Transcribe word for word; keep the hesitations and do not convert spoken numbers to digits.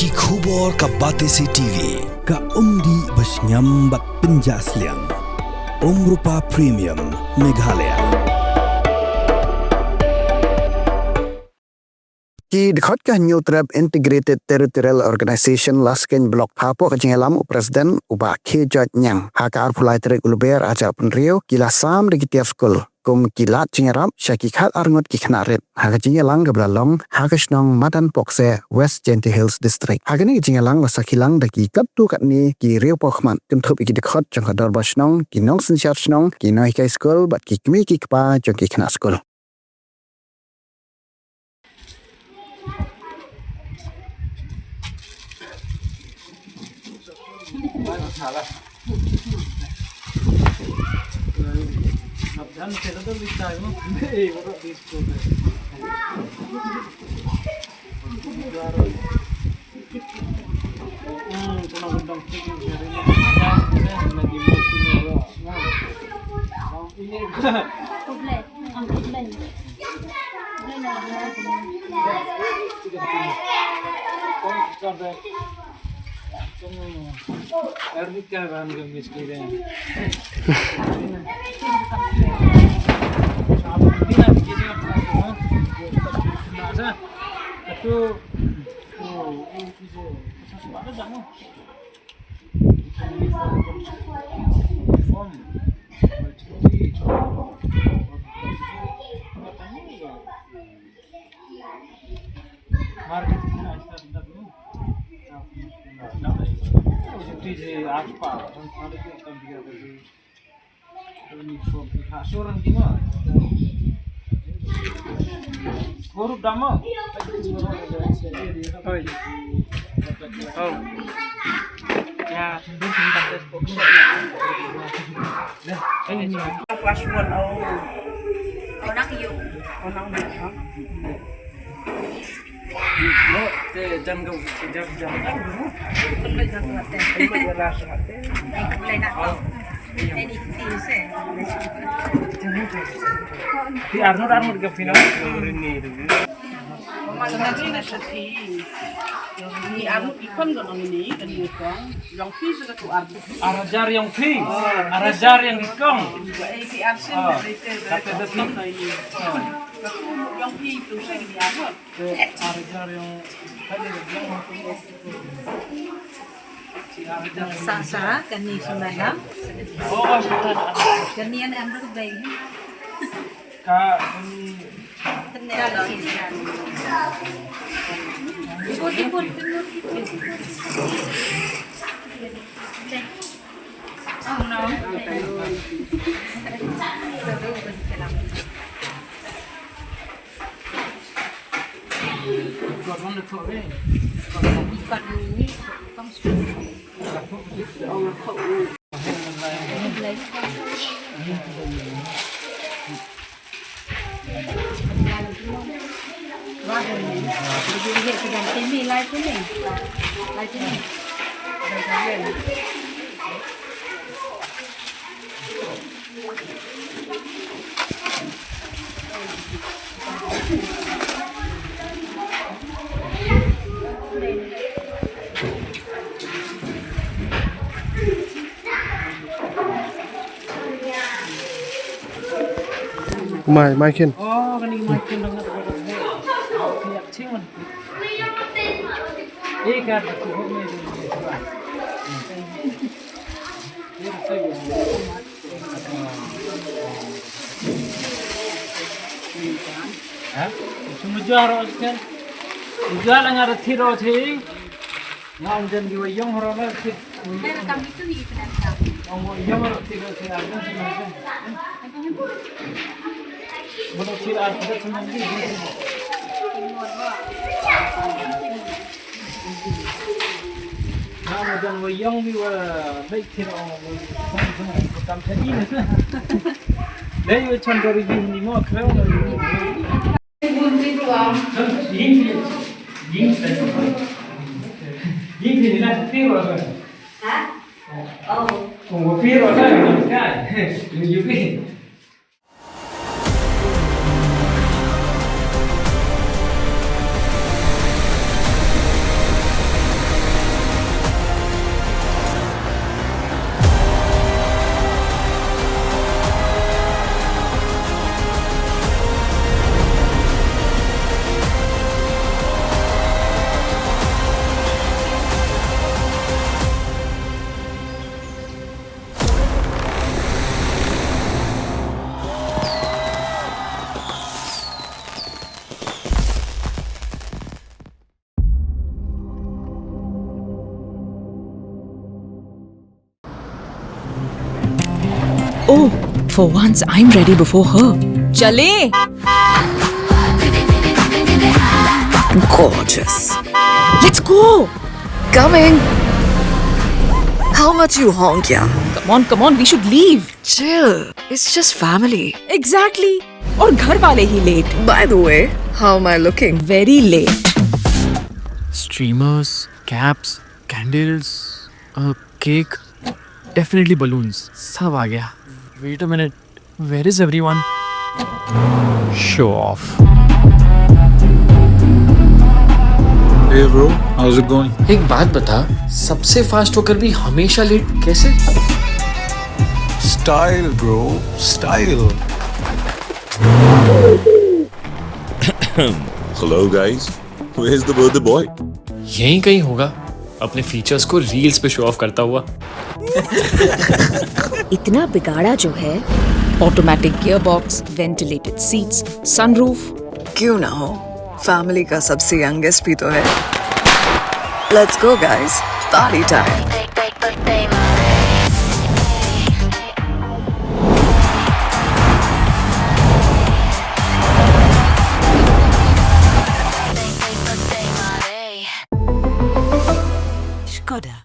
Ki khubor ka Batesi T V, ka umdih ba shngiam bad pynjah sliang. Umrupa Premium, Meghalaya. Ki dkhot ka Hynñiewtrep Integrated Territorial Organization Laskeiñ Block hapoh ka jingïalam u President u Bah K. George Niang ha ka arphew lai tarik u Lber arhajar arphew hynriew ki la sam da ki tiar skul kum ki lad jingïarap sha ki khatar ngut ki khynnah rit ha ka jingïalang kaba la long ha ka shnong Madan Pokseh, West Jaintia Hills District. Ha kane ka jingïalang la sakhi lang da ki katto katne ki riewpawkhmat kynthup ïa ki dkhot jong ka dorbar shnong, ki nongsynshar shnong, ki nonghikai skul bad ki kmie ki kpa jong ki khynnah skul. Class one, oh. Oh, nang ïoh. Oh, nang ïoh. Ar hajar ïong phi. Ar hajar ïong i kong. Sa sa kani sumai lam. Kani an am ru bai. Ka kani. Tenne ala sini. Iput, iput, iput, iput. Oh no. Mai, mai khin. Ha? Sumujah ro chen. Ujah la ngar thiro thi. Ngam jen gi wa yong ro la thi. Ong wa yong ro thi ro thi ar jen sumujah. Bono thi ar jen sumujah. Na ma jan wa yong wi wa lei thir ong wa tam cha ni na. Lei wa chan dori wi ni mo kreu na. Ying ying ying ni la thir wa. Ha? Oh. Ong wa thir wa na kai. Yu yu wi. Oh, for once I'm ready before her. चले. Gorgeous. Let's go. Coming. How much you honk, yeah? Come on, come on, we should leave. Chill. It's just family. Exactly. और घर वाले ही late. By the way, how am I looking? Very late. Streamers, caps, candles, a cake, definitely balloons. सब आ गया. Wait a minute, where is everyone? Show off. Hey bro, how's it going? एक बात बता, सबसे फास्ट होकर भी हमेशा लेट कैसे? Style, bro, style. Hello, guys. Where's the birthday boy? यहीं कहीं होगा, अपने फीचर्स को रील्स पे शो ऑफ करता हुआ. इतना बिगाड़ा जो है. Automatic gearbox, ventilated seats, sunroof. क्यों ना हो, फैमिली का सबसे यंगेस्ट भी तो है. Let's go, guys. Party time. Skoda.